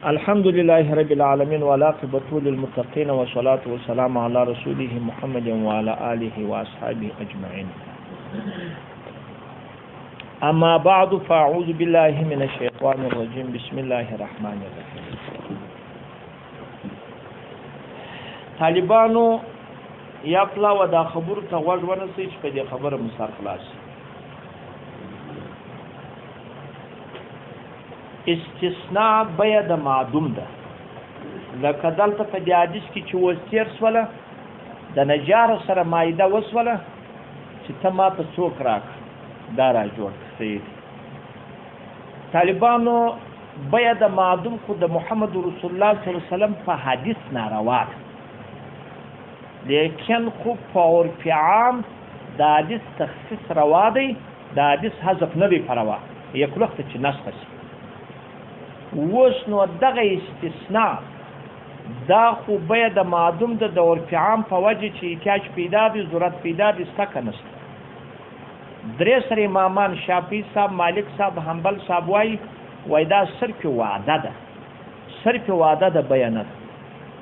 الحمد لله رب العالمين والعاقبة للمتقين والصلاة والسلام على رسوله محمد وعلى آله وأصحابه أجمعين. أما بعد، فأعوذ بالله من الشيطان الرجيم. بسم الله الرحمن الرحيم. طالبانو یا پلاوه دا خبرو ته غوږ ونیسئ چې په دې خبره مو سر خلاص شي. استثناء بیه د معدوم ده، لکه دلته په دې حدیث کې چې اوس تېر سوله، د نجار سره معاهده وسوله چې ته ما ته څوک راکړه، دا را جوړ کړه. صحیح دی. طالبانو بیه د معدوم خو د محمد رسول الله صلی الله علیه وسلم په حدیث ناروا ده، لیکن خو په عرف عام د حدیث تخصیص روا دی، د حدیث حذف نه دی په روا، یک لخته چې نسخه شي. اوس نو دغه استثناء دا خو بیه د معدوم ده د عرف عام په وجه چې احتیاج پیدا دی، ضرورت پیدا دی، سته که نشته. درې سره امامان شافعي صاحب، مالک صاحب، حنبل صاحب وایي، وایي دا صرف وعده ده، صرف وعده ده، بیه نه ده.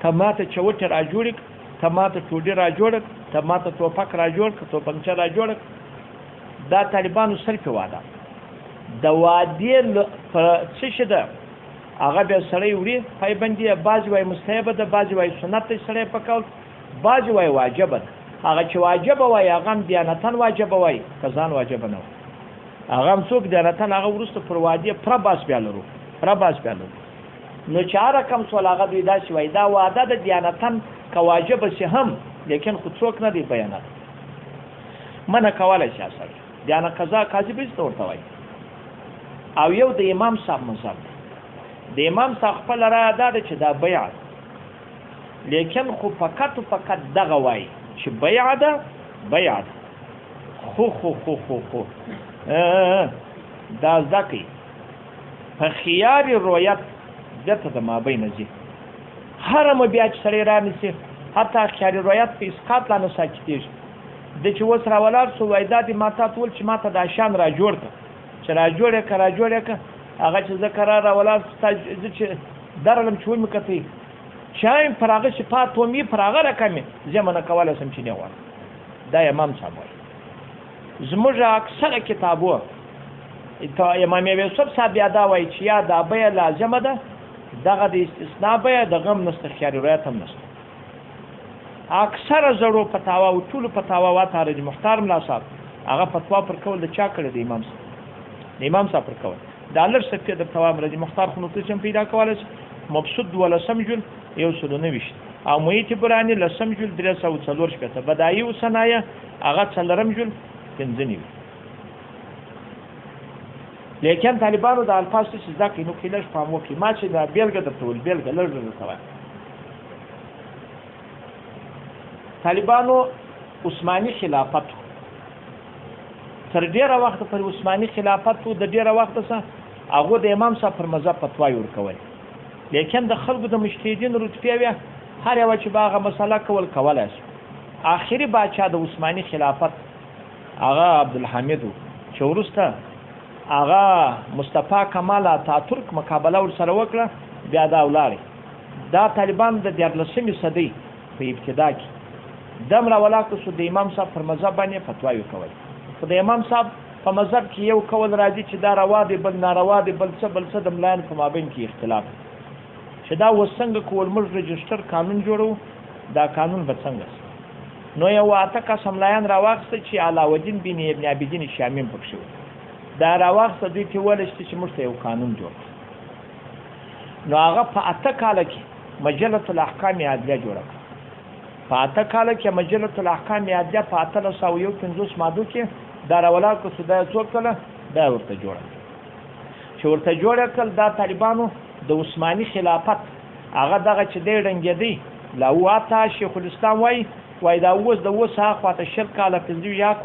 ته ما ته چوټې را جوړې کړه، ته ما ته ټوډي را جوړه کړه، ته ما ته توپک را جوړ کړه، توپنچه را جوړه کړه، دا طالبانو صرف وعده د وعدې په څه شي ده، هغه بیا سړی وړي پایبندي. بعضې وایي مستحبه ده، بعضې وایي سنت دی سړی په کول، بعضې وایي واجبه ده. هغه چې واجبه وایي هغه هم دیانتاً واجبه وایي، که ځان واجبه نه وایي. هغه هم څوک دیانتاً، هغه وروسته پر وعدې پوره باس بیا لرو، پوره باس بیا لرو. نو چې هر رقم سول هغه دوی داسې وایي دا وعده ده دیانتاً که واجبه شي هم، لیکن خو څوک نه دی بیانه منع کولی شي. سړی دیانه قضا قاضي به هېڅ نه ورته وایي. او یو د امام صاحب مذهب دی، د امام صاحب خپله رایه دا ده چې دا بیع ده، لیکن خو فقط و فقط دغه وایي چې بیع ده، بیع ده. خو خو خو خو خو دا زده کړئ په خیار رویت بیرته د مابین ځي. هره مبیا چې سړی رانیسي، حتی خیار رویت په اسقاط لا نه ساکتېږي. د چې اوس راولاړ سو وایي دا دې ما تا ته وویل چې ما ته دا شیان را جوړ کړه، چې را جوړ یې کړه، را جوړ یې کړه. هغه چې زه کرار راولاړ سو، تا زه چې درلم چې ومې کتئ، چا یم پر هغه چې پاتې وم یې پر هغه رقم یې زه منع کولی شم چې نه غواړم. دا امام صاحب وایي. زموږ اکثره کتابو ته امام یوسف صاحب بیا دا وایي چې یا دا بیه لازمه ده، دغه د استثنا بیه د غم نشته، خیار روایت هم نشته. اکثره زړو فتاوا او ټولو فتاوا واته رج مختار ملا صاحب هغه فتوا پر کول د چا کړې؟ د امام صاحب، د امام صاحب پر کول. دا لږ څه د فتوا رج مختار خو نو ته هم پیدا کولای شي. مبسوط 12 جون 129 او محیط براني 10 جون 364، بدایي او صنایع هغه 4 جون 95. لیکن طالبانو د الفاظ څه زده کړي نو کې لږ پام وکړي. ما چې دا بېلګه درته وویل، بېلګه لږ درته وایم. طالبانو عثماني خلافت تر ډېره وخته پر عثماني خلافت و، د ډېره وخته څخه هغو د امام صاحب پر مذهب فتوا ورکول، لیکن د خلکو د مجتهدین رتبې وې، هر یوه چې به هغه مسله کول کولی شو. آخري باچا د عثماني خلافت هغه عبدالحمید و، چې وروسته هغه مصطفی کمال اتاترک مقابله ورسره وکړه، بیا دا ولاړی. دا طالبان د 13 صدۍ په ابتدا کې دم راولاړ شو، د امام صاحب پر مذهب باندې فتواوې کولې. خو د امام صاحب په مذهب کې یو قول راځي چې دا روا دی، بل ناروا دی، بل څه بل څه، د ملایانو په مابین کې اختلاف دی چې دا اوس څنګه کول. موږ رجسټر قانون جوړو، دا قانون به څنګه شي؟ نو یو 8 کسه ملایان راواخیسته چې علاوالدین بن ابن عابدین شامي هم پکښې و. دا راواخیسته، دوی ته وویل چې موږ ته یو قانون جوړ کړو. نو هغه په 8 کاله کې مجلة الاحکام عدلیه جوړه کړه. په 8 کاله کې مجلة الاحکام عدلیه په 1851 مادو کې دا راولاړ کړو. دا یې څوک کړله؟ دا یې ورته جوړه کړه. چې ورته جوړه کړل، دا طالبانو د عثماني خلافت هغه دغه چې دی ړنګېدی لا واته. شیخ الاسلام وایي، وایي دا اوس د اوس هغه خواته 20 کاله 25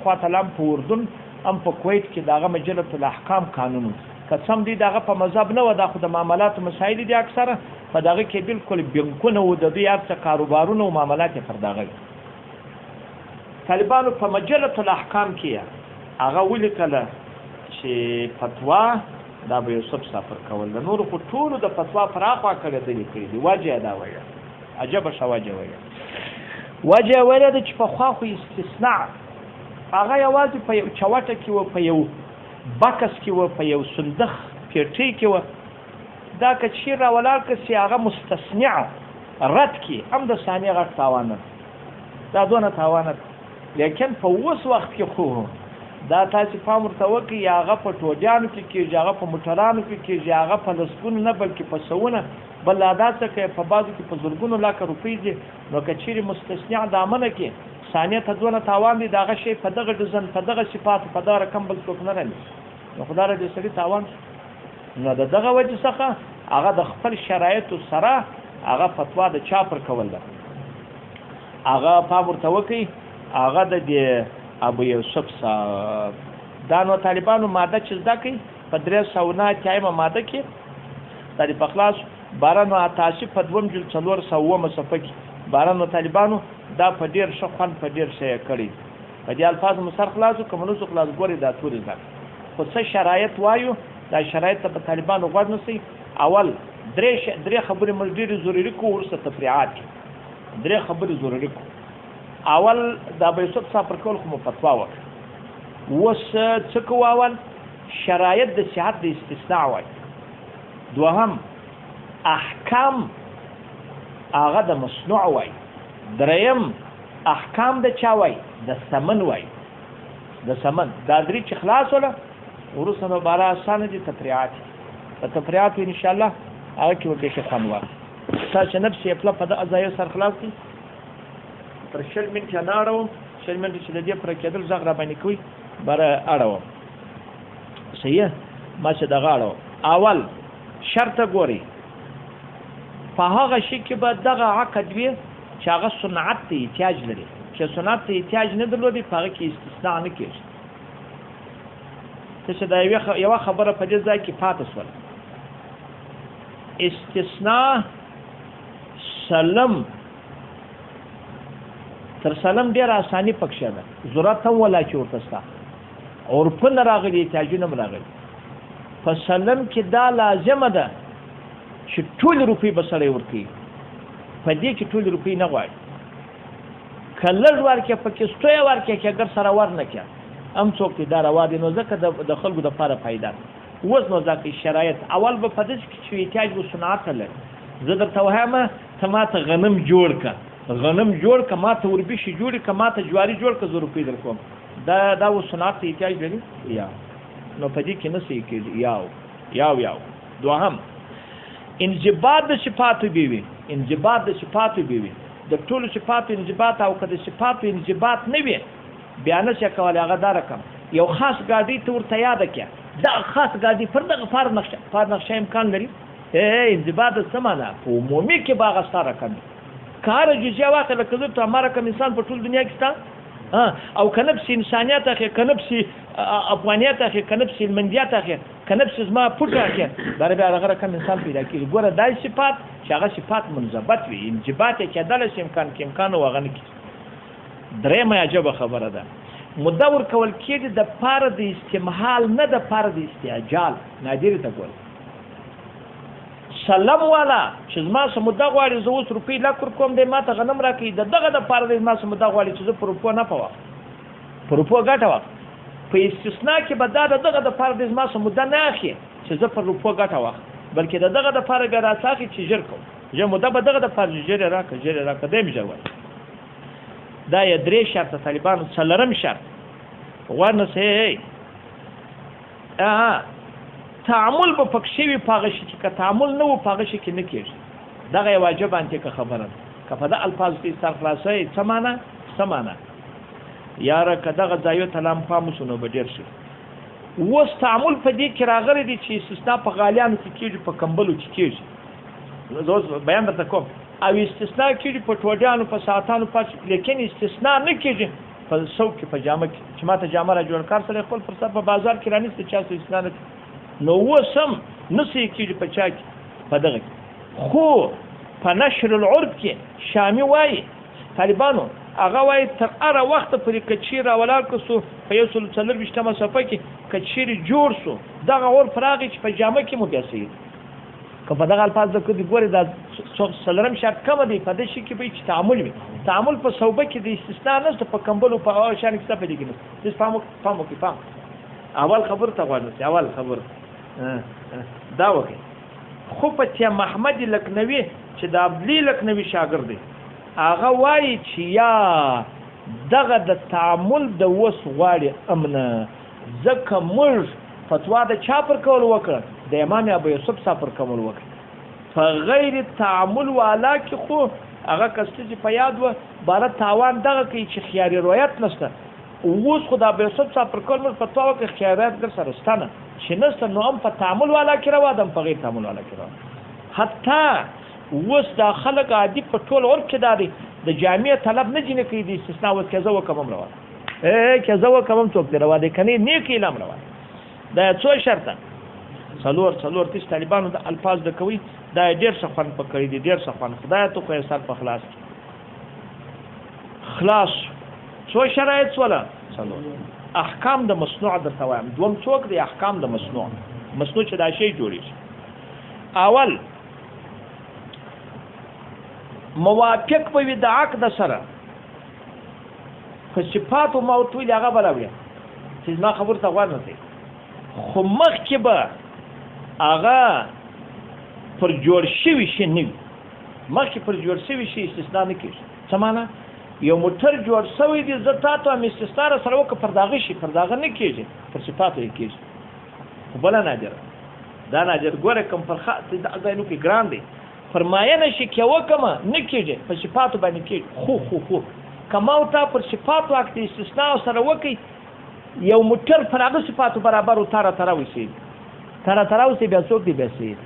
خواته لام په اردن هم په کویت کې د هغه مجلة الاحکام قانون و. که څه هم دوی د هغه په مذهب نه وه، دا خو د معاملاتو مسایل دي، اکثره په دغه کې بالکل بینکونه وو، د دوی هر څه کاروبارونه او معاملات یې پر دغه وي. طالبانو په مجلة الاحکام کې هغه ولیکله چې فتوا دا ابو یوسف صاحب پر کول د نورو خو ټولو د فتوا پر اخوا کړې دی کړې دی. وجه دا وایي، عجبه ښه وجه وایي. وجه ویله ده چې پخوا خو استثناء هغه یوازې په یو چوټه کې و، په یو بکس کې و، په یو صندوق پیټۍ کې و. دا که چیرې راولاړ که سي هغه مستثنع رد کړي هم د ثانیې غټ تاوان نه، دا دونه تاوان نه. لیکن په اوس وخت کې خو دا تاسې پام ورته وکړئ، هغه په ټوډیانو کې کېږي، هغه په موټرانو کې کېږي، هغه په لسګونو نه بلکې په سوونه، بل لا دا څه کوي په بعضو کې په زرګونو لاکه روپۍ دي. نو که چیرې مستثنع دامنه کې ثانیه ته دونه تاوان دی، د هغه شی په دغه ډیزاین، په دغه صفاتو، په دغه رقم بل څوک نه رانیسي، نو خدای را دې سړي تاوان شو. نو د دغه وجې څخه هغه د خپل شرایطو سره هغه فتوا د چا پر کول ده، هغه پام ورته وکړئ، هغه د دې ابو یوسف صاحب. دا نو طالبانو ماده چې زده کړئ په 389 ماده کې دا د په خلاص بارانو اتاسي په دوم جلد 407 صفحه کې بارانو طالبانو دا په ډېر ښه خوند په ډېر ښه یې کړی. په دې الفاظو مو سر خلاص که مو نه خلاص ګورئ دا تورې زده کړئ. خو څه شرایط وایو، دا شرایط ته به طالبانو غوږ نیسئ. اول درې خبرې موږ ډېرې ضروري کړو، وروسته تفریعات کې درې خبرې ضروري کړو. اول د ابو یوسف صاحب پر کول خو مو فتوا وکړه. اوس څه کوو؟ اول شرایط د صحت د استثناء وایي. دوهم احکام هغه د مصنوع وایي. دریم احکام د چا وایي؟ د ثمن وایي، د ثمن. دا درې چې خلاص وله وروسته نو باره اسانه دي تفریعات. په تفریعاتو انشاءالله هغه کې به ښه خوند واخلي. تاسو نفس یې پله په دغه ځای سر خلاص کړي. تر 20 منټه نه اړوم، 20 منټه چې د دې پر کېدل غږ را باندې کوي باره اړوم. صحیح ما چې دغه اړوم. اول شرط ګورئ، په هغه شي کې به دغه عقد وي چې هغه صنعت ته احتیاج لري، چې صنعت ته احتیاج نه درلودي په هغه کې استثناء نه کېږي. ته چې دا یوه خبره په دې ځای کې پاتې شوله، استثناء سلم تر سلم ډېره اساني پکښې ده، ضرورت هم ولا چې ورته سته، عرفونه راغلي، احتیاجونه هم راغلي. په سلم کې دا لازمه ده چې ټولې روپۍ به سړی ورکوي، په دې کې ټولې روپۍ نه غواړي. که لږ ورکړې پکې ستویه ورکړې که اګر سره ور نه کړې هم څوک دی دا روا دی. نو ځکه د خلکو دپاره فایده ده. اوس نو ځکه شرایط اول به په داسې کې چې احتیاج و صنعت ته لري. زه درته وایم ته ما ته غنم جوړ کړه، غنم جوړ کړه، ما ته وربشې جوړې کړه، ما ته جواري جوړ کړه، زه روپۍ درکوم. دا و صنعت ته احتیاج لري یا نو په دې کې نه صحیح کېږي. یاو یاو یاو. دوهم انضباط د صفاتو به وي، انضباط د صفاتو به وي، د ټولو صفاتو انضباط. او که د صفاتو انضباط نه وي بیا نه شي کولی هغه دا رقم یو خاص ګاډۍ ته ورته یاده کړه، دا خاص ګاډۍ پر دغه فار نقشه امکان لري. انضباط څه معنا؟ په عمومي کې به هغه ستا رقم وي. که هره جزیه واخلې لکه زه ته ما رقم انسان په ټول دنیا کې ستا، او که نه پسې انسانیت اخلې، که نه پسې افغانیت اخلې، که نه پسې هلمندیت اخلې، که نه پسې زما پوټه اخلې، دا بیا هغه رقم انسان پیدا کېږي. ګوره دا صفات چې هغه صفات منضبط وي، انضباط یې کېدلی شي، امکان کې امکان و هغه نه کېږي. درېیمه عجبه خبره ده، مده ورکول کېږي د پاره د استمهال نه د پاره د استعجال. نادرې ته ګوره، سلم والا چې زما څه موده غواړي، زه اوس روپۍ لک ورکوم، دی ما ته غنم راکوي، د دغه دپاره دی زما څه موده غواړي چې زه په روپو نفع واخلم، په روپو ګټه واخلم. په استثنا کې به دا د دغه دپاره دی زما څه موده نه اخلي چې زه پر روپو ګټه واخلم، بلکې د دغه دپاره بیا راڅه اخلي چې ژر کوم، ژر موده به دغه دپاره ژر یې راکړه، ژر یې راکړه، دی مې ژر وایي. دا یې درې شرطه طالبانو. څلورم شرط غوږ نیسئ، تعامل به پکښې وي په هغه شي کې، که تعامل نه و په هغه شي کې نه کېږي. دغه یوه عجبه انتیکه خبره ده، که په ده الفاظو کې سر خلاصوي څه معنا؟ څه معنا؟ یاره که دغه ځایو ته لام پام وسو نو به ډېر ښه. اوس تعامل په دې کې راغلی دی چې استثنا په غالیانو کې کېږي، په کمبلو کې کېږي، زه اوس بیان درته کوم. او استثنا کېږي په ټوډیانو، په ساعتانو، په لیکن استثنا نه کېږي په ثوب کې، په جامه کې، چې ما ته جامه را جوړ کار سره خپل فرصت په بازار کې رانیسته، چا څه استثنا نه کېږي. نو اوس هم نه صحیح کېږي په چا کې، په دغه کې. خو په نشر العرف کې شامي وایي طالبانو هغه وایي تر هره وخته پورې که چیرې راولاړ که سو په 124 صفحه کې که چیرې جوړ شو دغه عرف راغی چې په جامه کې مو بیا صحیح. که په دغه الفاظ د کدي ګورې دا څلورم شرط کم دی په دې شي کې به چې تعامل وي. تعامل په صوبه کې د استثنا نشته، په کمبلو په شان کې څه په دې کې نشته. تاسو پام پام وکړئ، پام اول خبر ته غواړم، اول خبر دا وکړئ. خو په تیا محمد لکنوي چې د عبدلی لکنوي شاګرد دی، هغه وایي چې یا دغه د تعامل د وس غواړي امنه، ځکه موږ فتوا د چا پر کول وکړه؟ د امام ابو یوسف صاحب پر کول وکړه. په غیر تعامل والا کې خو هغه کس چې په یاد و باره تاوان دغه کوي چې خیاري روایت نشته. اوس خو د ابو یوسف صاحب پر کول موږ فتوا وکړه خیاري روایت در سره شته نه، چې نشته نو هم په تعامل والا کې روا ده، هم په غیر تعامل والا کې روا. حتی اوس دا خلک عادي په ټول عرف کې دا دی د جامع طلب نه ځینې کوي، د استثنا اوس که زه وکړم هم روا ده، که زه وکړم هم څوک دی روا دی، که نه نیک اعلام روا دی. دا څو شرطه؟ څلور. څلور تیس طالبانو د الفاظ د کوي دا ډېر څه خوند په کړی دی، ډېر څه خوند. خدای ته خو یې سر په خلاص کړي. خلاص څو شرایط سوله؟ څلور. احکام د مصنوع درته وایم. دوم څوک دی؟ احکام د مصنوع. مصنوع چې دا شی جوړېږي. اول موافق به وي د عقد سره په صفاتو ما ورته ویلي، هغه به راوړې چې زما خبرو ته غوږ نه سئ. خو مخکې به هغه پر جوړ شوي شي نه وي، مخکې پر جوړ شوي شي استثنا نه کېږي. څه معنا؟ یو موټر جوړ شوی دی، زه تا ته هم استثنا را سره وکړه، پر د هغه شي، پر د هغه نه کېږي، پر صفاتو یې کېږي. خو بله نادره دا نادر ګوره کوم پر دا ځای نو کې ګران دی، پر معینه شي کې وکمه نه کېږي، په صفاتو باندې کېږي. خو خو خو که ما او تا پر صفاتو عقد استثنا سره وکړي، یو موټر پر هغه صفاتو برابر و تا راته راوسي، تا راته راوسي، بیا څوک دی؟ بیا سید.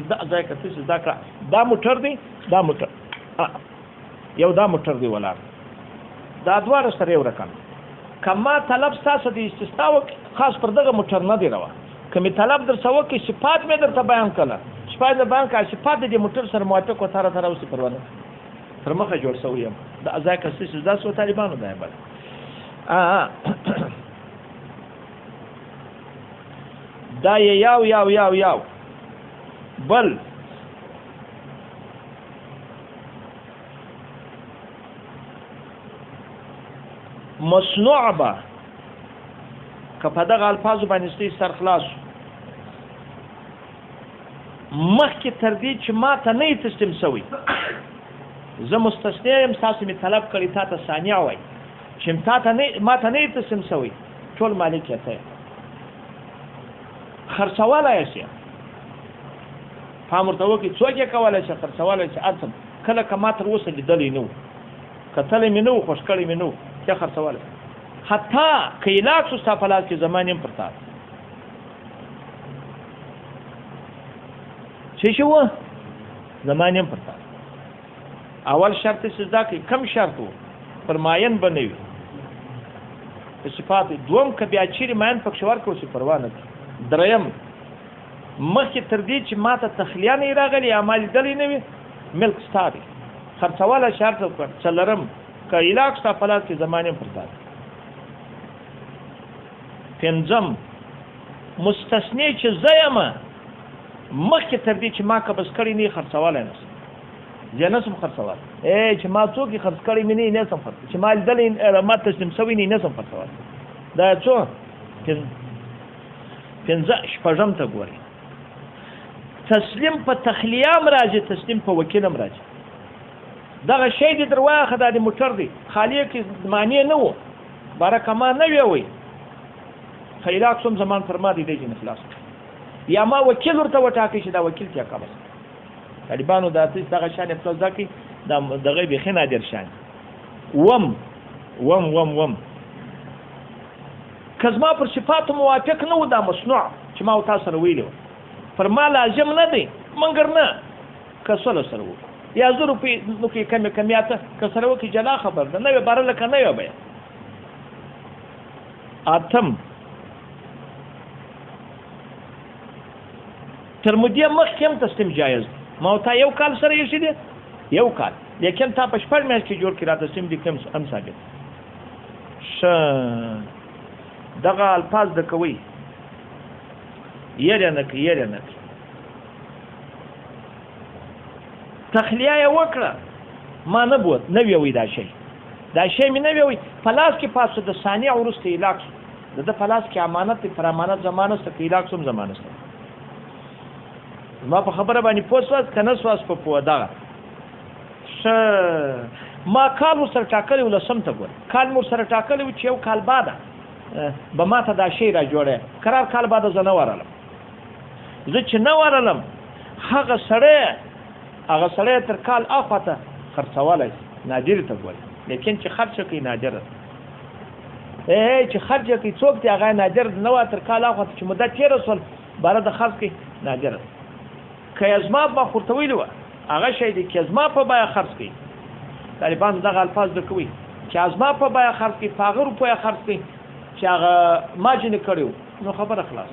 دا ځای که څه زده کړه، دا موټر دی، دا موټر یو دا موټر دی ولاړ، دا دواړه سره یو رقم. که ما طلب ستاسو د استثنا وکړي، خاص پر دغه موټر نه دی روا، که مې طلب درڅه وکړي، صفات مې درته بیان کړه، صفات مې بیان کړه، صفات د دې موټر سره موافق و تا راته راوسي، پروا نه، تر مخه جوړ شوی یم. دا ځای که څه زده سو طالبانو دا یې بله. دا یې یو یو یو یو بل مصنوع به که په دغه الفاظو باندې ستاسو سر خلاص مخکې تر دې چې ما ته نه یې تسلیم شوی، زه مستثنی یم، ستاسو مې طلب کړی، تا ته صانع وای چې تا ته نه ما ته نه یې تسلیم شوی، ټول مالک یې ته خرڅولی شي. پام ورته وکړئ، څوک یې کولی شي خرڅولی شي؟ هر څه کله که ما تر اوسه لیدلی نه و، کتلی مې نه و، خوښ کړی مې نه و، ته خرڅولی. حتی که یې لاړ شو ستا په لاس کې، زمان یم پر تا څه شي و، زمان یم پر تا. اول شرط یې زده کړئ، کم شرط و؟ پر معین به نه وي په صفات. دوم که بیا چیرې معین پکښې ورکړو چې پروا نه کړي. دریم مخکې تر دې چې ما ته تخلیه نه راغلي یا ما لیدلی نه وي، ملک ستا دی، خرڅولی شي هر څه وکړه. څلورم که علاق ستا په لاس کې، زمان یم پر تا دی. پنځم مستثنی چې زه یم، مخکې تر دې چې ما قبض کړی نه، خرڅولی نه شم، زه نه شم خرڅولی. چې ما څوک یې خرڅ کړی مې نه، نه شم خرڅ، چې ما لیدلی ما تسلیم شوی نه، نه شم خرڅولی. دا څو پنځه. شپږم ته ګورئ، تسلیم په تخلیه هم راځي، تسلیم په وکیل هم راځي. دغه شی دې در واخه، دا دې موټر دی، خالي کې معنی نه و، باره که ما نه وی وی خیلاک سم زمان پر ما دی دی ځینې خلاص کړ. یا ما وکیل ورته وټاکي چې دا وکیل ته قبض کړ. طالبانو دا څه دغه شان یې زده کړي، دا دغه بیخي نادر شان. وم وم وم وم که زما پر صفاتو موافق نه و، دا مصنوع چې ما او تا سره ویلي وه، پر ما لازم نه دی، منګر نه که سوله سره وکړو یا زه روپۍ نو کې کمې کمیاته که سره وکړي جلا خبر ده، نه وي باره لکه نه وي بیا. اتم تر مودې مخکې هم تسلیم جایز دی. ما او تا یو کال سره ایښي دی، یو کال، لیکن تا په شپږ میاشت کې جوړ کړي را تسلیم دي، کوم هم ثابت. ښه دغه الفاظ د کوي. یې نه کوي، یې نه کوي. تخلیه یې وکړه، ما نه بوت، نه وی دا شی، دا شی مې نه وی. په لاس کې پاسو د ثانیه وروسته علاق شو، د ده په لاس کې امانت دی، پر امانت زمانه شته، که علاق شو هم زمانه شته. زما په خبره باندې پوه سواست که نه سواست په پوه؟ دغه ښه ما کال ورسره ټاکلی و، لسم ته ګوره، کال مې ورسره ټاکلی و چې یو کال بعده به ما ته دا شی را جوړی. قرار کال بعده زه نه ورغلم، زه چې نه ورغلم هغه سړی، هغه سړی تر کال اخوا ته خرڅولی شي، نادر ته ګوري، لیکن چې خرڅ کوي نادر چې خرڅ کوي څوک دی هغه نادر نه وه، تر کال اخوا ته چې موده تېره شول باره د خرڅ کوي نادر. که یې زما ما خو ورته ویلي وه هغه شی دی که زما په بیه خرڅ کوي، طالبانو دغه الفاظ زده کوي چې زما په بیه خرڅ کوي، په هغه روپیه خرڅ کوي چې هغه ما جنې کړی و، نو خبره خلاص.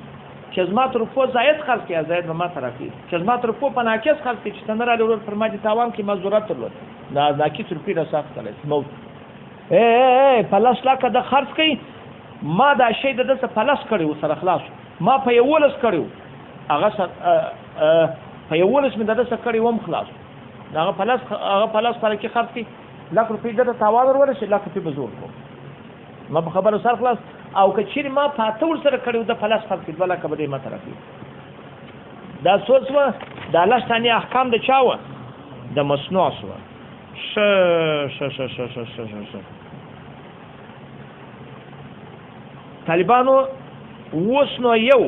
چې زما تر روپو زاید خرڅ کوي، زاید به ما ته راکوي. چې زما تر روپو په ناقص خرڅ کوي چې ته نه رالې ورور پر ما دې تاوان کوي، ما ضرورت درلود، دا ناقص روپۍ را ساختلی موت. په 10 لکه د خرڅ کوي، ما دا شی د ده څه په 10 کړی و سره خلاص، ما په 11 کړی و، هغه په 11 مې د ده څه کړی وم خلاص. هغه په 10، هغه په 10 سره کې خرڅ کوي، لک روپۍ ده ته تاوان ور ورسېد، لک روپۍ به زه ورکوم. ما په خبره سر خلاص. او که چېرې ما په 8 ورسره کړی و، ده په 10 خرڅ کړي، 2 لکه به دی ما ته راکوي. دا څو سوه؟ دا 10 دانې احکام د چا وه؟ د مصنوع سوه. ښه ښه ښه ښه ښه ښه ښه ښه. طالبانو اوس نو یو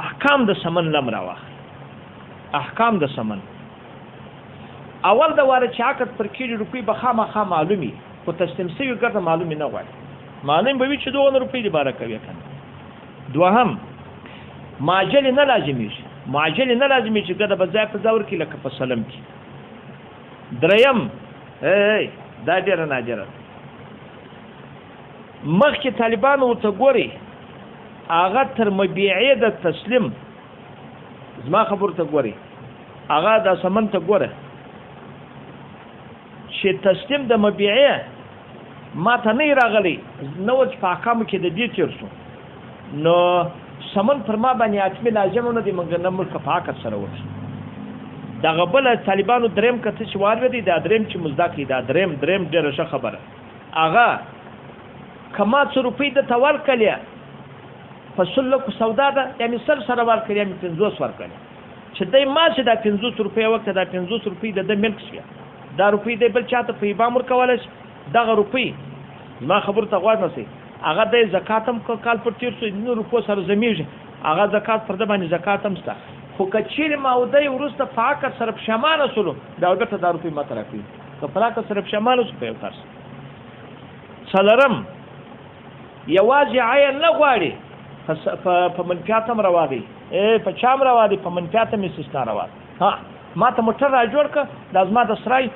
احکام د سمن لم راواخلي. احکام د سمن اول د واره چې عقد پر کېږي روپۍ به خامخا معلومي، خو تسلیم سوي ګرده معلومي نه غواړي، معلوم به وي چې دغه روپۍ دې باره کوي که نه. دوهم معجلې نه لازمېږي، معجلې نه لازمېږي چې ګرده به ځای په ځای ورکړي لکه په سلم کې. دریم دا ډېره نادره ده، مخکې طالبانو ورته ګوري هغه تر مبیعې د تسلیم، زما خبرو ته ګوري، هغه د سمن ته ګوره چې تسلیم د مبیعې ما ته نه راغلی، نه و چې په احکامو کې د دې تېر شو، نو سمن پر ما باندې حتمي لازم نه دی، مګر نه موږ په عقد سره وکړو. دغه بله طالبانو دریم که څه چې والوېدی، دا دریم چې مو زده کړي، دا دریم دریم ډېره ښه خبره. هغه که ما څه روپۍ ده ته ورکړلې په 100 لکو سودا ده، یا مې 100 سره ورکړې یا مې 50 ورکړلې، چې دی ما چې دا 50 روپۍ وکړه، دا 50 روپۍ د ده ملک شوې، دا روپۍ دی بل چاته په ابهام ورکولی شي، دغه روپۍ زما خبرو ته غوږ نسی، هغه دی زکات هم کال پر تېر شو، نو روپو سره زمېږي، هغه زکات پر ده باندې زکات هم شته. خو که چېرې ما او دی وروسته په عقد سره پښېمانه شولو، بیا بېرته دا روپۍ ما ته راکوي، که په عقد سره پښېمانه شو په یو کار شي. څلورم یوازې عین نه غواړي، په منفیات هم روا دی، په چا هم روا دی، په منفیات هم استثنا روا دی. ها ما ته موټر را جوړ کړه، دا زما د سرای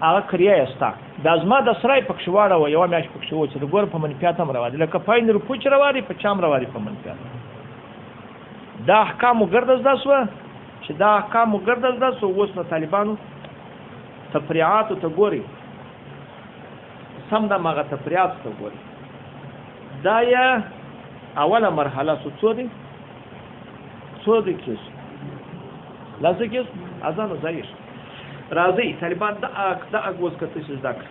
هغه کریه یې ستا، دا زما د سرای پکښې واړوه، یوه میاشت پکښې وچه ده، ګوره په منفیات هم روا دی، لکه په عین روپو چې روا دی په چا هم روا دی په منفیات. دا احکامو ګرده زده سوه، چې دا احکامو ګرده زده سوه، اوس نو طالبانو تفریعاتو ته ګوري، سم دم هغه تفریعاتو ته ګوري. دا یې اوله مرحله سو، څو دی؟ څو دی کېس؟ لاسه کېس؟ اذان ځای شو. راځئ طالبان د اک د اک اوس که څه شي زده کړه.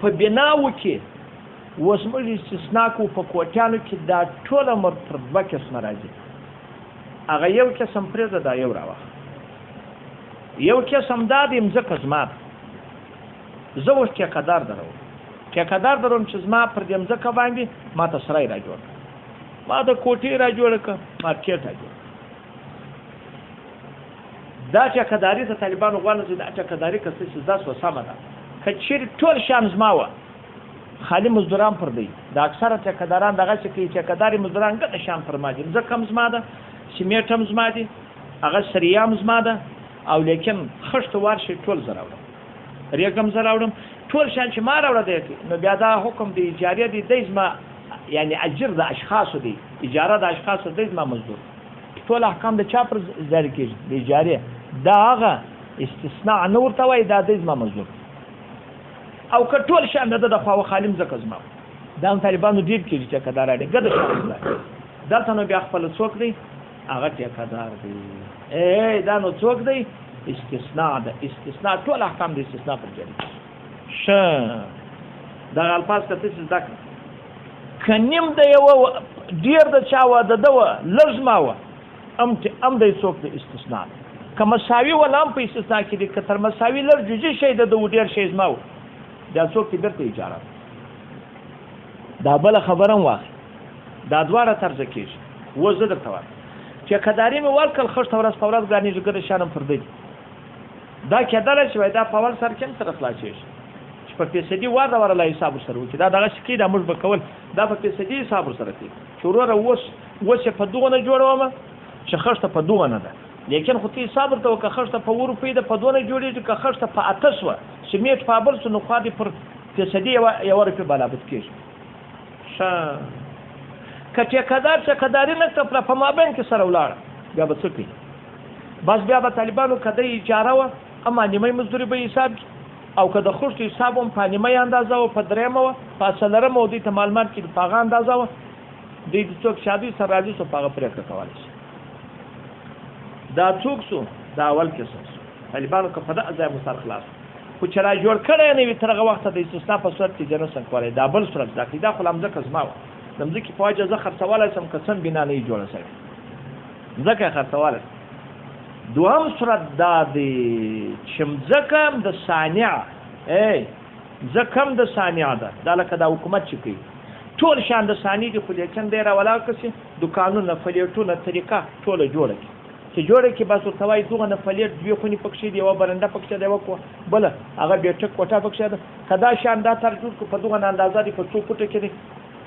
په بناو کې اوس موږ استثنا کوو، په کوټیانو کې دا ټول عمر پر دوه قسمه راځي. هغه یو قسم پرېږده، دا یو راواخله. یو قسم دا دی مځکه زما ده، زه اوس ټیکهدار دروم، ټیکهدار دروم چې زما پر دې مځکه باندې ما ته سرای را جوړ کړه، ما ته کوټې را جوړه کړه، مارکېټ را جوړ کړه. دا ټیکهداري ته طالبانو غواړي چې دا ټیکهداري که څه چې زده سوه سمه ده، که چېرې ټول شیان زما وه، خالي مزدوران پر دی، دا اکثره ټیکهداران دغسې کوي، ټیکهداري مزدوران ګډه شیان پر ما دي، مځکه هم زما ده، سیمېټ هم زما دي، هغه سریا هم زما ده، او لیکن خښتو ورشي ټول زه راوړم، ریګ هم زه راوړم، ټول شیان چې ما راوړه دی، نو بیا دا حکم دی اجارې دی، دی زما یعنی اجر د اشخاصو دی، اجاره د اشخاصو دی، زما مزدور. ټول احکام د چا پر جاري کېږي؟ د اجارې. دا هغه استثناء نه ورته وایي، دا دی زما مزدور. او که ټول شیان د ده د خوا وه، خالي مځکه زما. دا هم طالبانو ډېر کېږي چې که دا راړي ګده شیان زما. دلته نو بیا خپل څوک دی؟ هغه ټیکهدار دی. ای دا نو څوک دی؟ استثناء ده. استثناء ټول احکام د استثناء پر جاري. ښه دغه الفاظ که تاسې زده کړئ، که نیم د یوه ډېر د چا وه، د ده وه، لږ زما وه، ام دی څوک دی؟ استثناء ده. که مساوي وه هم په استثناء کې دی، که تر مساوي لږ جزئي شی د ده و، ډېر شی زما و، بیا څوک دی؟ بېرته اجاره ده. دا بله خبره هم واخلي، دا دواړه طرزه کېږي. اوس زه درته وایم چې کداري مې ورکړل، خښته ورځ په ورځ ګرانېږي، ګرد شیان هم پر ده دي. دا کېدلی شي وایي دا په اول سر کې هم سره خلاصېږي چې په فیصدي وار د واره لا حساب ورسره وکړي. دا دغسې کوي، دا موږ به کول، دا په فیصدي حساب ورسره کوي چې وروره اوس یې په دغه نه جوړوم چې خښته په دغه نه ده، لیکن خو ته حساب ورته وکړه، خښته په اووه روپۍ ده، په دوه نه جوړېږي، که خښته په اته سوه سیمېټ په بل سو، نو خوا دې پر فیصدي یوه روپۍ برابر کېږي. ښه که ټیکهدار ټیکهداري نه کړه، په مابین کې سره ولاړه، بیا به څه کوي؟ بس بیا به طالبانو که دی اجاره وه، اما نیمه مزدوري به حساب کړي، او که د خښتو حساب هم په نیمه اندازه وه، په درېیمه وه، په څلورمه وه، دوی ته معلومات کړي په هغه اندازه وه، دوی د څوک شادي سره راضي سو، په هغه پرېکړه کولی شي. دا څوک سو؟ دا اول قسم سو. طالبانو که په دغه ځای مو سر خلاص خو چې را جوړ کړی نه وي تر هغه وخته د استثنا په صورت کې جنس کولی. دا بل صورت زده کړي. دا خو لا مځکه زما وه، د مځکې په وجه زه خرڅولی سم، که څه بنا نه جوړه شوې، مځکه یې خرڅولی. دوهم صورت دا دی چې مځکه هم د صانع، ای مځکه هم د صانع ده، دا لکه دا حکومت چې کوي ټول شیان د صانع دي، خو لیکن دی راولاړ کړه چې دوکانونه، فلیټونه، طریقه ټوله جوړه کړي. چې جوړه کړي بس ورته وایي دغه نه فلیټ دوې خونې پکښې دي، یوه برنډه پکښې ده، یوه بله هغه بیټک کوټه پکښې ده. که دا شیان دا تر جوړ کړو په دغه نه اندازه دي، په څو فوټه کې دی،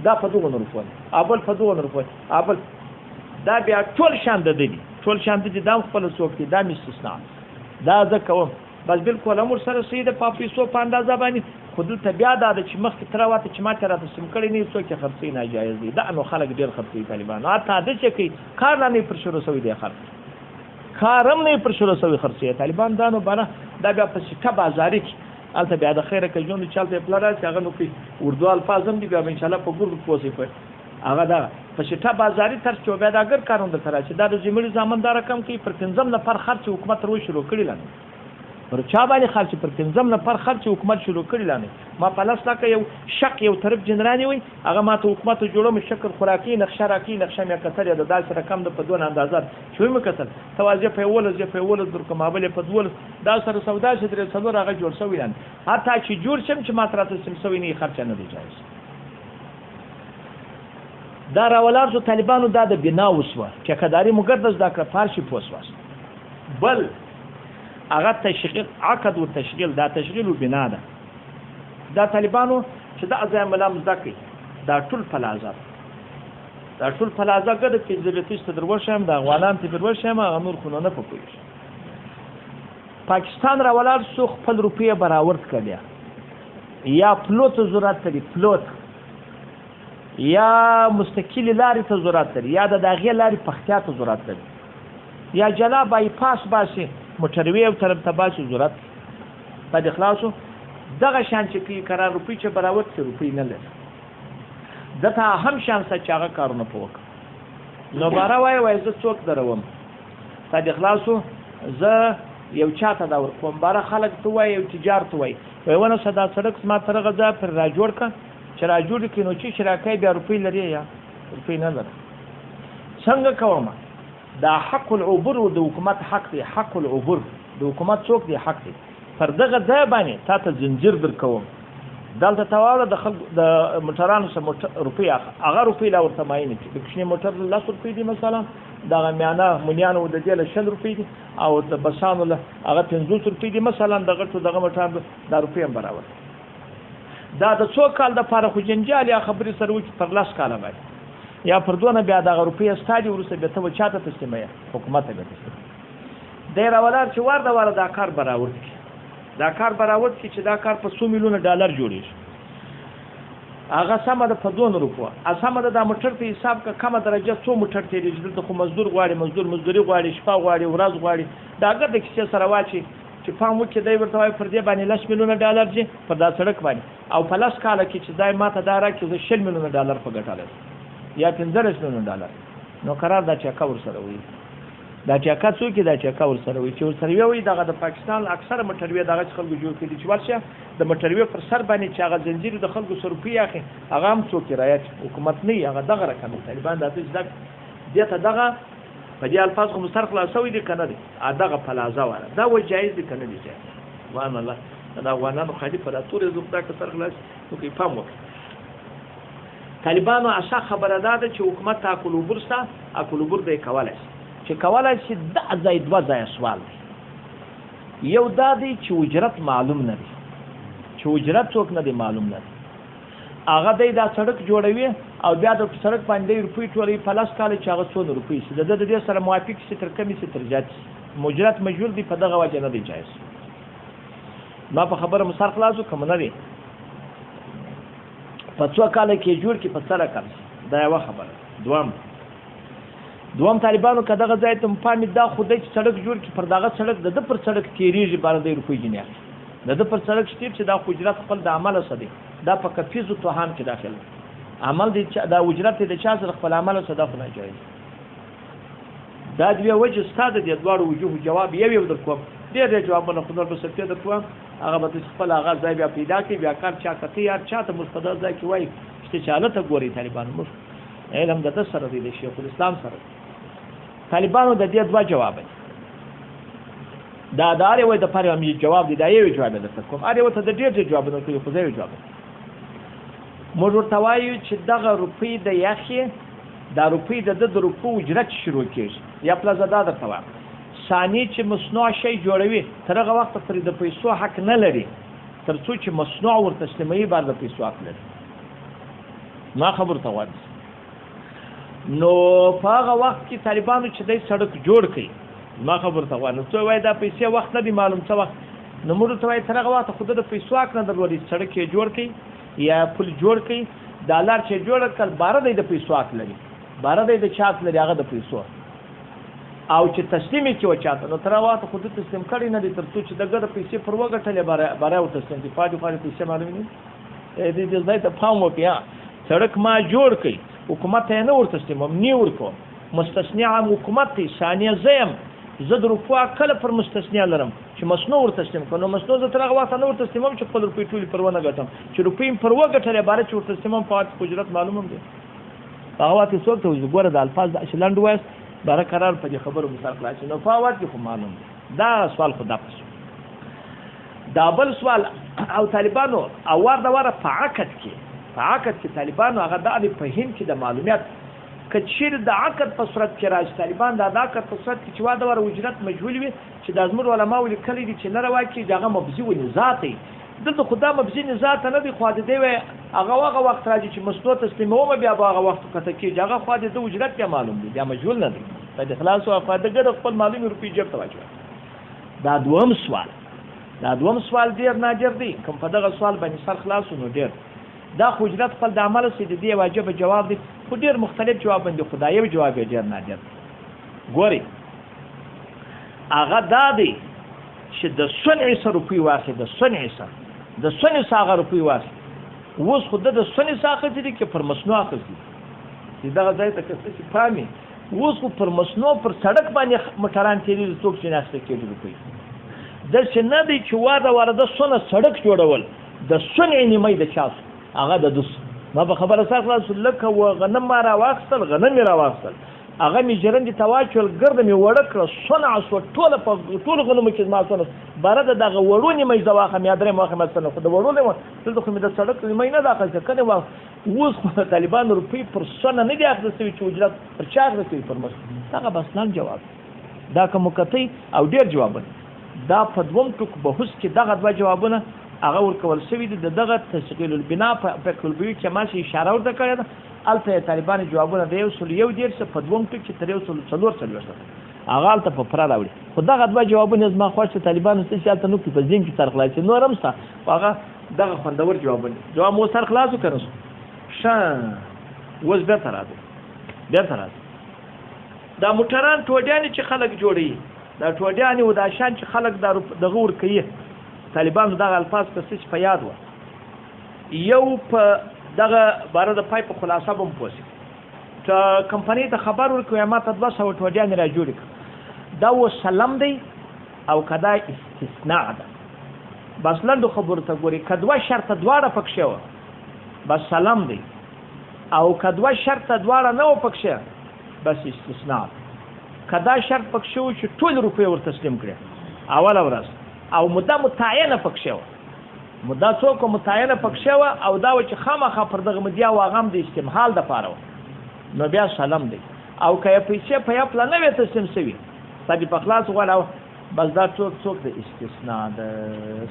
دا په دغه نه روپو دی، ابل په دغه نه روپو دی، ابل دا بیا ټول شیان د ده دي، ټول شیان د دي. دا هم خپله څوک دی؟ دا مې استثنا دا زه کوم، بس بالکل هم ورسره صحیح ده په پیسو په اندازه باندې. خو دلته بیا دا ده چې مخکې تر واته چې ما ته راته سم کړی نه، څوک یې خرڅوي ناجایز دی. دا نو خلک ډېر خرڅوي طالبانو، حتی د چې کوي کار لا نه پر شروع شوی دی، خرڅ کار هم نه پر شروع شوی خرڅوي طالبان. دا نو باره دا بیا په سکه بازاري کې هلته بیا د خیره که ژوند چې هلته یې پلار راشي، هغه نو کوي اردو الفاظ هم دي، بیا به انشاءالله په ګردو پوه شي. هغه دا په سټه بازاري طرز چې بیا دا ګر کارونه درته راشي، دا د زمړي زامن دا رقم کوي. پر پنځم نفر خرڅ حکومت تر اوسه شروع کړی لا نه، پر چا باندې خرڅ؟ پر پنځم نفر خرڅ حکومت شروع کړی لا نه. ما په لس لکه یو شق یو طرف جنراني وي، هغه ما ته حکومت جوړوم، شکر خوراکي نقشه راکړي، نقشه مې کتلې ده، داسې رقم ده په دونه اندازه چې ومې کتل، ته وایې زه په 11، زه په 11 درکوم، بل یې په 12، دا سره سودا شي درې څلور هغه جوړ شوی نه، حتی چې جوړ شم چې ما ته راته سم شوی نه، خرڅ نه دی جایز. دا راولاړ شو طالبانو، دا د بنا وسوه، ټیکهداري مو ګرده زده کړه، فارسي پوه سواست. بل هغه تشغیل، عقد و تشغیل، دا تشغیل و بنا ده. دا طالبانو چې دا ځای ملام زده کړي، دا ټول پلازه، دا ټول پلازه ګرده فزیبیلیټي ته در وښیم، دا افغانان ته در وښیم، هغه نور خو نه په پوهېږي. پاکستان راولاړ شو، خپل روپۍ برآورد کړې، یا پلو ته ضرورت لري، پلو ته، یا مستقلې لارې ته ضرورت لري، یا د هغې لارې پختیا ته ضرورت لري، یا جلا بای پاس باسي، موټروې یو طرف ته باسي، ضرورت په دې خلاصو. دغه شان چې کوي کرار روپۍ چې برآورد کړي، روپۍ نه لري، ده ته هم شان سته چې هغه کارونه په وکړه. نو باره وایي وایي زه څوک دروم، په دې خلاصو زه یو چا ته دا ورکوم. باره خلک ته وایي، یو تجار ته وایي، وایي ونه شه دا سړک زما تر هغه ځایه پرې را جوړ کړه، چې را جوړ کړي نو چې راکوي بیا روپۍ لري یا روپۍ نه لري، څنګه کوم؟ دا حق العبور د حکومت حق دی، حق العبور د حکومت څوک دی؟ حق دی. پر دغه ځای باندې تا ته زنجیر درکوم، دلته ته واوره د خلکو د موټرانو څخه روپۍ اخله، هغه روپۍ لا ورته معینې کړي. د کوچني موټر لس روپۍ دي مثلا، دغه میانه مونیانو د دې له 20 روپۍ دي، او د بسانو له هغه 50 روپۍ دي مثلا، د غټو دغه موټرانو دا روپۍ هم برابر. دا د څو کال دپاره خو جنجال یا خبرې سره وکړي، پر 10 کاله باندې یا پر دونه بیا دغه روپۍ ستا دي، وروسته بیا ته به چا ته تسلیموې؟ حکومت ته بیا تسلیموې. دی راولاړ چې وار د واره دا کار برآورد کړي، دا کار برآورد کړي چې دا کار په څو میلیونه ډالر جوړېږي، هغه سمه ده په دونه روپو، سمه ده دا موټر په حساب که کمه درجه څو موټر تېرېږي، دلته خو مزدور غواړي، مزدور مزدوري غواړي، شپه غواړي، ورځ غواړي، دا ګرده کیسې سره واچي چې پام وکړي. دی ورته وایي پر دې باندې 10 میلیونه ډالر ځي پر دا سړک باندې، او په 10 کاله کې چې دی ما ته دا راکړي زه 20 میلیونه ډالر په ګټه لرم یا 15 میلیونه ډالر. نو قرار دا چکه ورسره وي. دا چکه څوک دا چکه ورسره وي چې ورسره وي دغه د پاکستان اکثره موټروي دغه چې خلکو جوړ کړي چې ورشه د موټروي پر سر باندې چې هغه زنجیر د خلکو سره روپۍ اخلي هغه هم څوک کرایه حکومت نه هغه دغه رقم طالبان دا څه دې ته دغه په دې الفاظ خو سر خلاصوي دي کنه دي دغه پلازه والا دا و جایز دي کنه دي جایز سبحان الله. دا افغانانو خالي په تورې زوب دا که سر خلاص نو کوي پام وکړي. طالبانو اصله خبره دا ده چې حکومت ته عقل عبور شته، عقل عبور به یې کولی شي چې کولی شي. دا ځای دوه ځایه سوال دی. یو دا دی چې اجرت معلوم نه دی، چې اجرت څوک نه دی معلوم نه دی. هغه دی دا سړک جوړوي او بیا د سړک باندې روپۍ ټولوي په 10 کاله چې هغه څونه روپۍ شي د ده د دې سره موافق شي تر کمې شي تر زیات شي. مجرت مجهول دی، په دغه وجه نه دی جایز. ما په خبره مو سر خلاص کړو که نه دی؟ په څو کاله کې جوړ کړي په څه رقم شي، دا یوه خبره. دوم طالبانو که دغه ځای ته مو پام دا خو دی چې سړک جوړ کړي پر دغه سړک د ده پر سړک تېرېږي باره دی روپۍ ځینې اخلي. د ده پر سړک چې تېر شي دا خو اجرت خپل د عمله څه دی، دا په کفیزو توهان کې داخل دی. عمل دی دا اجرت دی د چا سره خپل عمله څه، دا خو ناجایز. دا دوې وجې ستا د دې دواړو وجوهو جواب یو یو در کوم. ډېر ډېر جوابونه خو نور به سپې در کوم. هغه به تاسو خپل هغه ځای بیا پیدا کړئ، بیا کار چا کتئ هر چا ته موږ په دغه ځای کې وایي چې چاله ته ګورئ. طالبانو موږ علم د ده سره دی، د شیخ الاسلام سره دی. طالبانو د دې دوه جوابه دي. دا د هر یوه دپاره هم جواب دی، دا یو جواب درته کوم. هر یوه ته د ډېر ډېر جوابونه کوي خو زه یو جواب. موږ ورته وایو چې دغه روپۍ د یخې دا روپۍ د ده د روپو اجرت شروع کېږي. یا پلازه دا درته وایم، ثاني چې مصنوع شی جوړوي تر هغه وخته پورې د پیسو حق نه لري تر څو چې مصنوع ورتسلیموي بار د پیسو حق لري. ما خبر ته وایم. نو په هغه وخت کې طالبانو چې دی سړک جوړ کړي، ما خبر ته وایم، څو وایي دا پیسې وخت نه دی معلوم څه وخت. نو موږ ورته وایي تر هغه وخته خو ده د پیسو حق نه درلودی، سړک یې جوړ کړي یا پل جوړ کړي، دا لار چې جوړه کړ باره دی د پیسو حق لري، باره دی د چا حق لري هغه د پیسو. او چې تسلیم یې کړي چاته نو تر هغه وخته خو ده تسلیم کړی نه دی تر څو چې د ګډه پیسې پر وګټلې باره ورته تسلیم کړي. پاتې خو پیسې معلومې نه دي. دې ځای ته پام وکړي. سړک ما جوړ کړي حکومت ته یې نه ورتسلیموم، نه ورکوم، مستثنی عام حکومت دی. ثانیه زه یم، زه د روپو کله پر مستثنی لرم چې مصنوع ورتسلیم کړم. نو مصنوع زه تر هغه وخته نه ورتسلیموم چې خپل روپۍ ټولې پر ونه ګټم. چې روپۍ مې پر وګټلې باره چې ورتسلیموم په وخت اجرت معلوم هم دی. هغه وخت یې څوک ته وایي ګوره دا الفاظ داسې لنډ ووایاست باره قرار په دې خبرو مو سر خلاص شي. نو په هغه وخت کې خو معلوم دی. دا سوال خو دا پسو. دا بل سوال او طالبانو او وار د واره په عقد کې، په عقد کې طالبانو هغه دا دی په هند کې د معلومیت که چیرې د عقد په صورت کې راشي طالبان دا د عقد په صورت کې چې وار د واره اجرت مجهول وي چې دا زموږ علماو لیکلي دي چې نه روا کېږي هغه مبزي و نزاع دی. دلته خو دا مبزي نزاع ته نه دی، خو د دې وایي هغه هغه وخت راځي چې مصنوع تسلیمومه بیا به هغه وخت کته کېږي. هغه خو د ده اجرت بیا معلوم دی، بیا مجهول نه دی. په دې خلاص شو، خو د ګډه خپل معلومې روپۍ جیب ته واچوي. دا دوهم سوال، دا دوهم سوال ډېر نادر دی. کوم په دغه سوال باندې سر خلاص نو ډېر دا خو اجرت خپل د عمل سي د دې واجب جواب دی، خو ډېر مختلف جواب باندې خو دا یو جواب یې ډېر نادر دی. ګورئ هغه دا دی چې د صنع سره روپۍ واخلي، د صنع سره، د صنع سره هغه روپۍ واخلي. اوس خو ده د صنع سره اخیستې دي که پر مصنوع اخیستې دي؟ دغه ځای ته که څه چې پام یې اوس خو پر مصنوع پر سړک باندې موټران تېرېږي، څوک چې نه اخیستل کېږي روپۍ. داسې نه دی چې وار د واره د صنع سړک جوړول د صنع نیمه د چا سو هغه د دوس. ما په خبره سر خلاص شو. لکه و غنم ما راواخیستل، غنم مې راواخیستل، هغه مې ژرندې ته واچول، ګرده مې وړه کړه، صنع شوه ټوله په ټولو غنمو کې زما صنع باره د دغه وړو نیمه یې زه واخلم یا درېیم واخلم صنع، خو د وړو نیمه دلته خو مې د سړک نیمه یې نه ده اخیستې. کله اوس خو د طالبانو روپۍ پر صنع نه دي اخیستل شوي چې اجرت پر چا اخیستل شوي؟ پر مصر. دغه به اصلاً جواب دا که مو کتئ او ډېر جوابونه دا په دوم ټوک بحث کې دغه دوه جوابونه هغه ورکول شوي دي. د دغه تشغیل البنا په فقه البیوع کې ما چې اشاره ورته کړې ده، هلته یې طالبانو جوابونه د 131 په دوم ټوک کې تر 144 هغه هلته په پوره راوړي. خو دغه دوه جوابونه زما خوښ چې طالبانو څه چې هلته نه کړي په ذهن کې سر خلاص شي، نور هم شته خو هغه دغه خوندور جوابونه. جواب مو سر خلاص کړه که نه شو؟ ښه اوس بېرته راځو، بېرته راځو. دا موټران ټوډیانې چې خلک جوړوي، دا ټوډیانې او دا شیان چې خلک دغه ورکوي، طالبانو دغه الفاظ که څه چې په یاد وه یو په دغه باره د پای په خلاصه به هم پوه شي. کمپنۍ ته خبر ورکړي، ما ته 200 ټوډیانې را جوړې کړه. دا و سلم دی او که دا استثناء ده؟ بس لنډو خبرو ته ګوري، که دوه شرطه دواړه پکښې وه بس سلم دی، او که دوه شرطه دواړه نه وه پکښې بس استثناء ده. که دا شرط پکښې و چې ټول روپۍ ور تسلیم کړې اوله ورځ، او موده متعینه پکښې وه، موده څوک متعینه پکښې وه، او دا وه چې خامخا پر دغه مدې او هغه هم د استمهال دپاره وه، نو بیا سلم دی. او که یې پیسې په یو پله نه وې تسلیم سوي، ستا دې په خلاص غواړه، بس دا څوک د استثناء ده.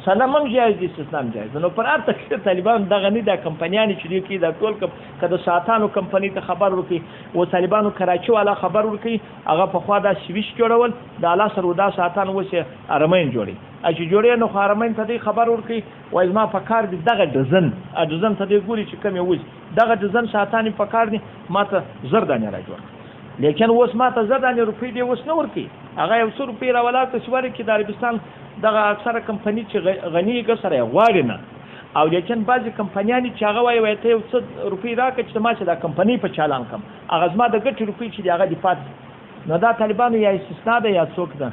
سلام هم جایز دی، استثناء هم جایز ده. نو پر هر تکلیف طالبان دغه نه دا کمپنیانې چې دوی کوي، دا ټول که د ساعتانو کمپنۍ ته خبر ورکوي، و طالبانو کراچي والا خبر ورکوي، هغه پخوا دا سویش جوړول، د الله سره دا ساعتان اوس یې ارمین جوړوي، چې جوړوي نو خو ارمین ته دوی خبر ورکوي، وایي زما په کار دي دغه ډزن، ډزن ته دوی ګوري چې کم یې وځي، دغه ډزن ساعتان یې په کار دي، ما ته 1000 دانې را جوړ کړه. لیکن اوس ما ته 1000 دانې روپۍ دی اوس نه ورکوي، هغه یو څو روپۍ راولاړ کړه چې ورکړي. د عربستان دغه اکثره کمپنۍ چې غني ګه سره یې غواړي نه، او لیکن بعضې کمپنیانې چې هغه وایي، وایي ته یو څه روپۍ راکړه چې ما چې دا کمپنۍ په چالان کړم، هغه زما د ګټې روپۍ چې دی هغه دې پاتې. نو دا طالبانو یا استثنا ده یا څوک ده،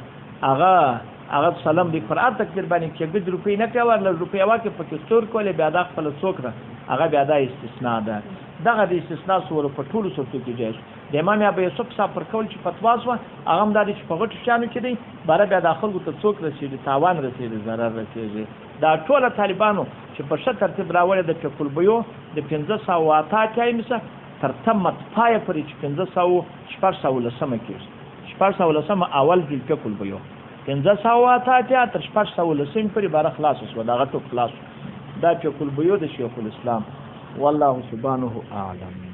هغه سلام دی پر هر تقدیر باندې چې ګډ روپۍ نه کوي، ورله روپۍ واکې پکې ستور کولې، بیا دا خپله څوک ده، هغه بیا دا استثنا ده. دغه د استثنا سور په ټولو صورتو کې جایز. د امام ابو یوسف صاحب پر قول چې فتوا سوه، هغه هم دا دی چې په غټو شیانو کې دی، باره بیا دا خلکو ته څوک رسېږي، تاوان رسېږي، ضرر رسېږي. دا ټوله طالبانو چې په ښه ترتیب راوړې د فقه البیوع د 588 څخه تر تمت پایه پورې چې 516 کېږي، 610 اول جلد فقه البیوع 588 تر 610 پورې باره خلاص شوه، دغه ټوک خلاص شو. دا فقه البیوع د شیخ الاسلام. والله سبحانه اعلم.